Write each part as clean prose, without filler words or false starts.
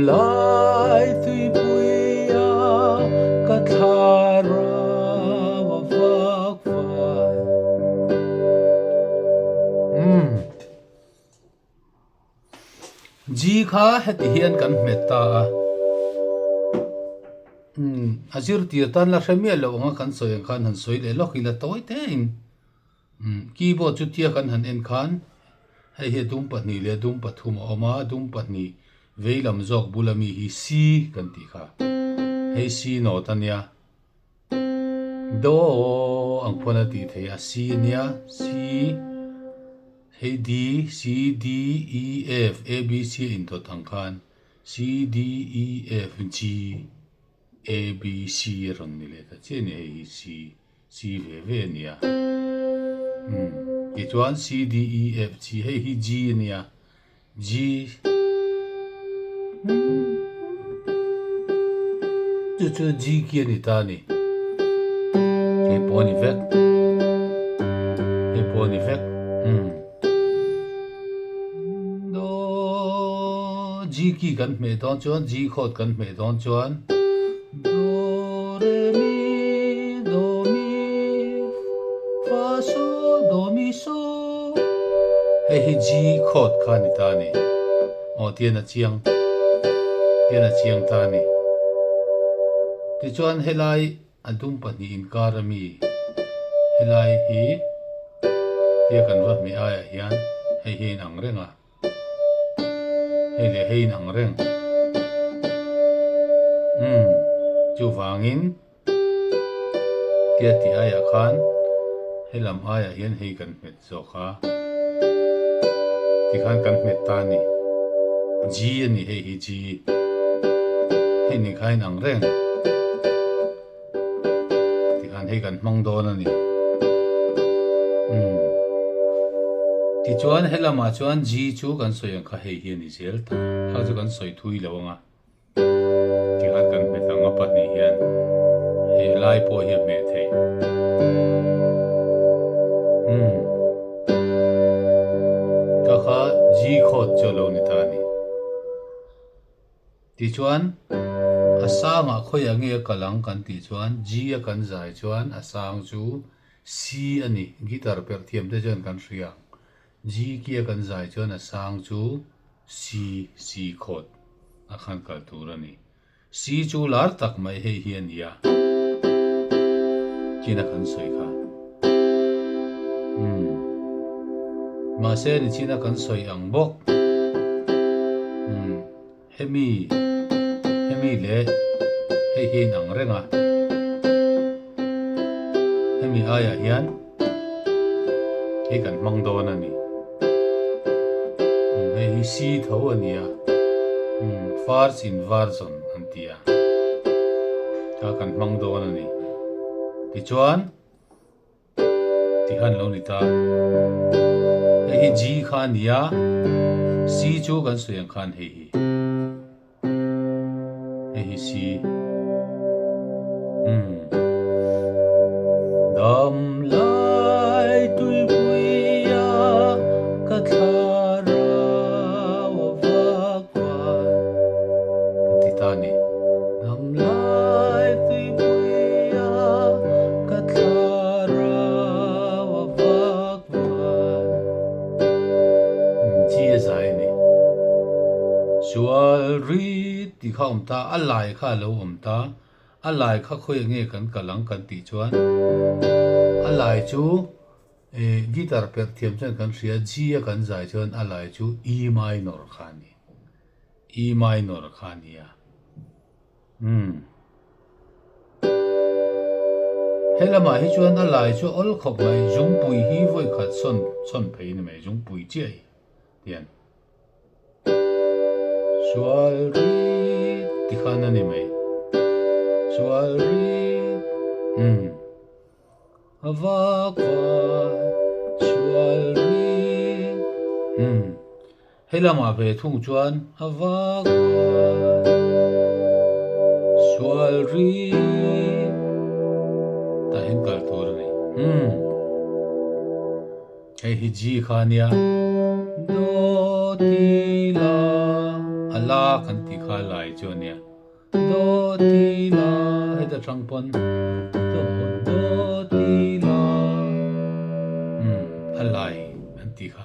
Damlai tuipuia ka thlarau a vak vai. Umm. G kha heti hian kan hmet ta a. Umm, a zirtir tan la hre miah loh anga kan sawi ang khan han sawi leh lawk ila tawi tein. Keyboard chu tia kan han en khan hei hi a dum pahnih leh dum pathum a awm a, dum pahnih vei lam zawk bula mi hi C kan tih kha. Hei C note a nia. Do ang paw'n a tih theih a, C a nia, C, hei D, C, D, E, F, A, B, C a indawt ang khan C, D, E, F, G. A B C a rawn ni leh ta chiah a ni, hei hi C, C ve ve a nia. Umm tichuan C D E F G hei hi G a nia, G chu chu G khi a ni ta a ni, hei pawh a ni vek, hei pawh a ni vek umm. Do G key kan hmeh dawn chuan G chord kan hmeh dawn chuan Do re mi do mi fa so do mi so hei hi G chord kha a ni ta a ni aw tian a chiang tian a chiang ta a ni tichuan helai A dum pahnih inkar a mi helai hi tia kan va hmeh aiah hian hei hi a inang reng a, hei leh hei inang reng. Umm chuvangin tia tih aiah khan helam aiah hian hei kan hmet zawk a, tikhan kan hmet ta a ni. G a ni hei hi G. Hei ni kha inang reng. Tikhan hei kan hmang dawn a ni. Umm. Tichuan helamah chuan G chu kan sawi ang kha hei hi a ni zel ta. Kha chu kan sawi thui lo ang a. Tikhan kan hmet ang a pahnih hian hei lai pawh hi a hmeh theih. Umm. Ka kha G chord chu a lo ni ta a ni. Tichuan a sangah khawiah nge a kal ang kan tih chuan G a kan zai chuan a sang chu C a ni. Guitar perh thiam te chuan kan hria ang. G kia kan zai chuan a sang chu C, C chord a khan kal tur a ni. C chu lar tak mai hei hi a ni a, chin a kan sawi kha. Umm. Mahse ni chin a kan sawi ang bawk. Umm. Hemi, hemi leh hei hi a inang reng a. Hemi aiah hian. Hei kan hmang dawn a ni. Hei hi si tho a ni a, first in version an ti a, kha kan hmang dawn a ni. Tichuan, tikhan lo ni ta. Hei hi G kha a ni a, C chu kan sawi ang khan hei hi. Hei hi si. Umm. Dam lai tuipuia ka thlarau a vak vai. Kan ti ta a ni. Dam lai tuipuia ka thlarau a vak vai. Chi a zai a ni. Sual ri tih kha a awm ta, a lai kha a lo awm ta. A lai kha khawiah nge kan kal ang kan tih chuan a lai chu eh guitar perh thiam chuan kan hria, G a kan zai chuan a lai chu E minor kha a ni. E minor kha a ni a. Umm. He lamah hi chuan a lai chu awl khawp mai, zungpui hi vawi khat sawn sawn phei a ni mai, zungpui chiah hi tian sual rit ti khan a ni mai, sual rit umm a vak vai sual rit umm. He lamah ve thung chuan a vak a, sual ri tah hian kal tur a ni. Umm. Hei hi G kha a nia. Do ti la. la kan tih kha lai chu a nia. Do ti la heta tang pawn do do ti la umm a lai an tih kha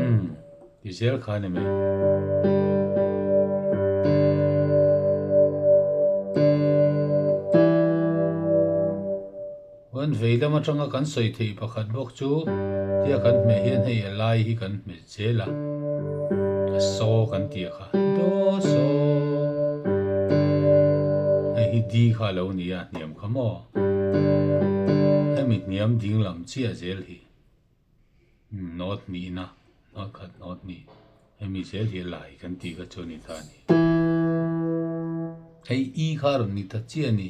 umm ti zel kha a ni mai. Chuan vei lam atanga kan sawi theih pakhat bawk chu tia kan hmeh hian hei a lai hi kan hmet zel a, a saw kan tih a kha do saw hei hi di kha a lo ni a hniam kha maw hemi hniam ding lam chiah zel hi note hnihna note khat note hnih hemi zel hi a lai kan tih kha chu a ni ta a ni hei i kha a rawn ni ta chiah a ni.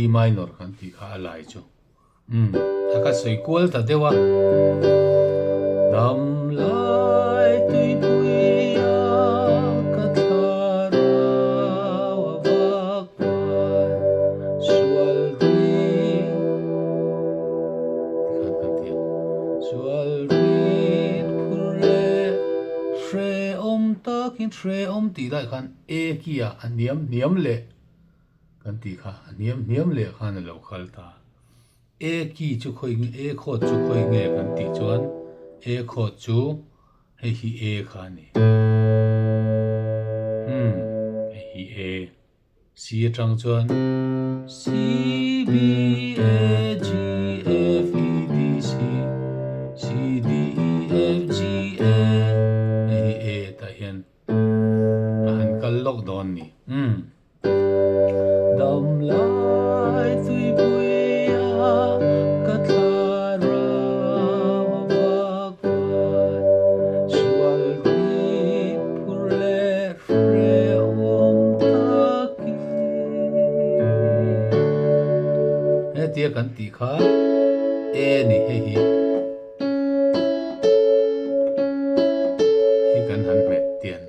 E minor kan tih kha a lai chu. Umm a ka sawi kual ta deuh a. Dam lai tuipui a ka thlarau a vak vai sual ri tikhan kan ti ang. Sual rit phur leh hrehawm takin hrehawm tih lai khan E kia a hniam hniam leh kan tih kha a hniam hniam leh khan a lo kal ta. E ki chu khawi nge E khawt chu khawi nge kan tih chuan E khawt chu hei hi E kha a ni. Umm hei hi E. C atang chuan C B A G F E D C C D E F G A hei hi E tah hian A han kal lawk dawn ni. Umm. Dam lai tuipui a ka thlarau a vak vai sual rit phur leh hrehawm takin. Hetia kan tih kha e ni hei hi. Hi kan han hmet tian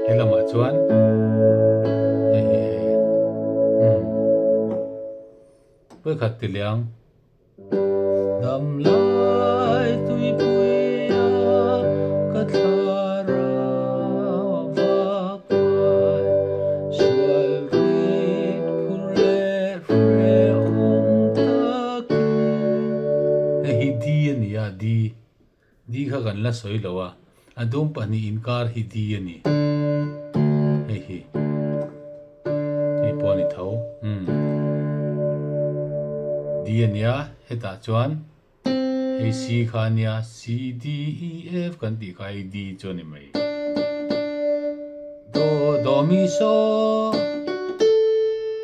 he lamah chuan hei hi umm vawikhat ti liang dam lai tuipui a ka thlarau a vak vai sual rit phur leh hrehawm tak. Hei hi D a ni a, D. D kha kan la sawi lo a, a dum pahnih inkar hi D a ni. Hei hi. Hei pawh a ni tho. Umm. D a nia, hetah chuan hei C kha a nia, C, D, E, F kan tih kha hei D chu a ni mai. Do, do, mi, so.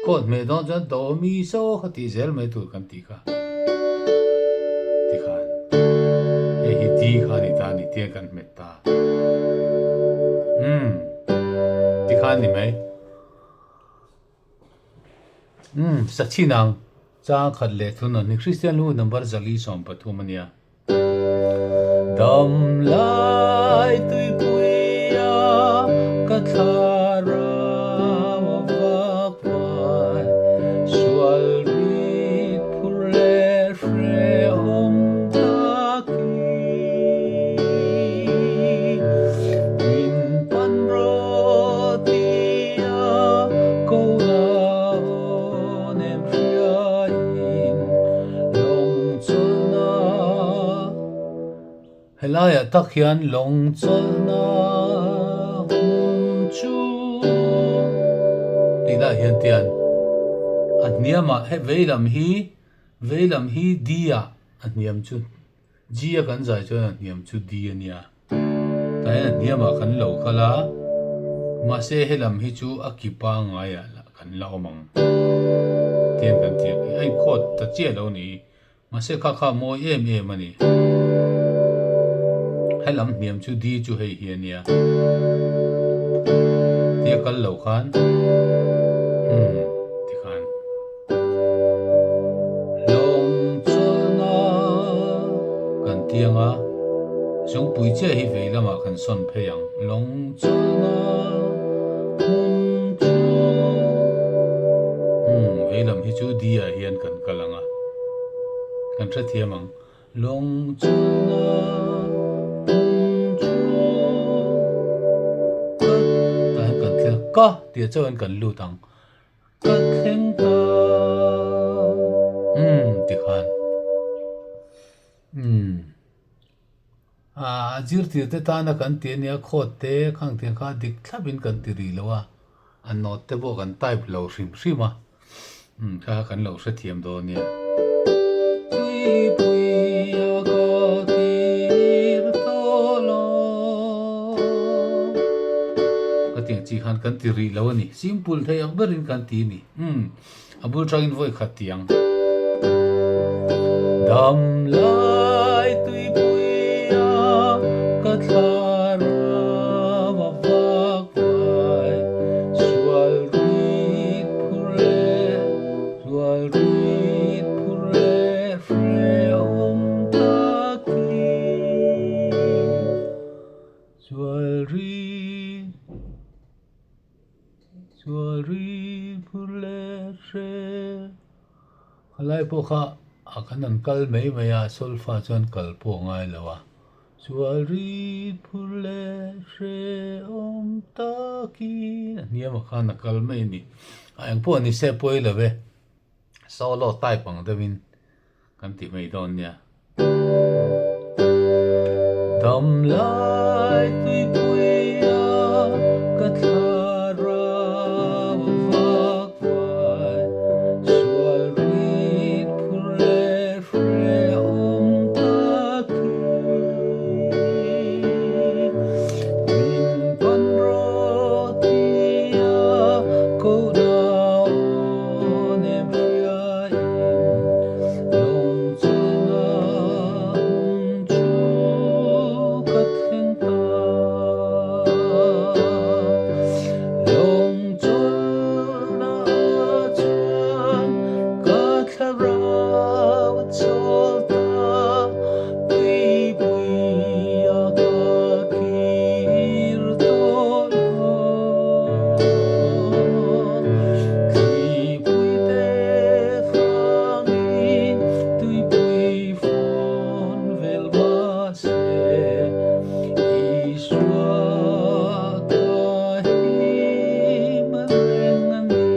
Chord hmeh dawn chuan do, mi, so kha tih zel mai tur kan tih kha. Tikhan hei hi D kha a ni ta a ni tia kan hmet ta. Umm tikhan ni mai. Umm Sachin ang chang khat leh thunawn hi Kristian lu number 413 a nia. Dam lai tuipuia ka thlarau a vak vai sual rit phur leh hrehawm takin min pan rawh tia ko la aw nem hriain Lawng chawlhna Helaiah tak hian lawng chawlhna hmun chu tih lai hian tian a hniamah he veilam hi veilam hi D ah a hniam chu G a kan zai chuan a hniam chu D a nia. Tah hian a hniamah kan lo kal a, mahse helam hi chu a ki pangaiah lah kan la awm ang tiang kan ti a inkhawt ta chiah lo ni mahse kha kha a mawi em em a ni. Helam hniam chu D chu hei hi a nia tia kal lo khan umm tikhan. Lawng chawlhna kan tiang a, zungpui chiah hi vei lamah kan sawn phei ang. Lawng chawlhna hmun chu umm vei lam hi chu D ah hian kan kal ang a, kan hrethiam ang. Lawng chawlhna hmun chu ka tah hian kan thleng ka tih chauhin kan lut ang. Ka thleng ta umm tikhan umm a zirtir te tana kan ti ania khawt te khang tiang kha dik thlapin kan ti rih lo a, a note te pawh kan type lo hrim hrim a. Umm kha kan lo hrethiam dawn nia. Tuipui a ka kir tawh lo. Ka tiang chi khan kan ti rih lo a ni. Simple thei ang berin kan ti a ni. Umm a bul tangin vawi khat ti ang. Dam lai tuipui a ka thla ram a vak vai sual rit phur leh sual rit phur leh hrehawm takin sual rit sual rit phur leh hre Khalai pawh kha a kan an kal mai mai a solfa chuan kal pawh a ngai lo a. Sual rit phur leh hrehawm takin a hniamah khan a kal mai a ni. A eng pawh ni se pawi lo e. Solo type ang deuhin kan ti mai dawn nia. Dam lai tuipuia ka thla ram a vak vai. Sual rit phur leh Hrehawm takin min pan rawh tia kohna aw nem hriain lawng chawlhna hmun chu ka thleng ta. Lawng chawlhna chuan ka Thlarau a chawl ta, tuipui a ka kir tawh lo. Thlipui te fangin tuipui fawn vel mahse, Isua ka him reng a ni.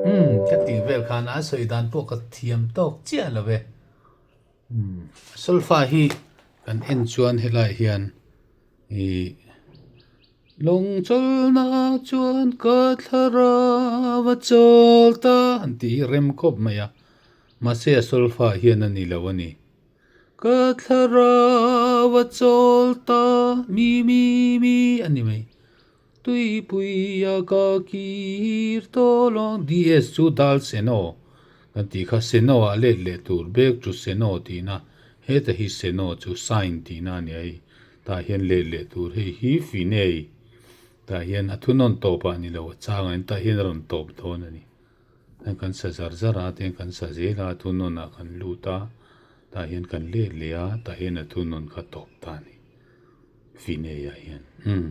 Umm, ka tih vel khan a sawi dan pawh ka thiam tawk chiah lo ve. Umm, solfa hi kan en chuan helai hian ih lawng chawlhna chuan ka thlarau a chawl ta an tih hi rem khawp mai a, mahse a solfa hian a ni lo a ni. Ka thlarau a chawl ta mi mi mi a ni mai. Tuipui a ka kir tawh lo. DS chu dal seno kan tih kha seno ah let leh tur bag chu seno tihna heta hi seno chu sign tihna a ni a hei tah hian let leh tur hei hi finei tah hian a thunawn tawp ah ni lo a chang ah hian tah hian a rawn tawp dawn a ni heng kan sa zar zar a tiang kan sa zel a thunawn ah kan lut a tah hian kan let leh a tah hian a thunawn kha tawp ta a ni. Finei ah hian umm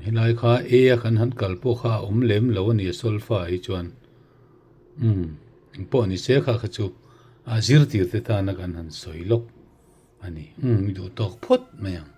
helai kha A a kan han kal pawh kha a awm lem lo a ni a solfa hi chuan umm engpawh ni se kha kha chu a zirtir te tana kan han sawi lawk a ni umm i duh tawk phawt mai ang.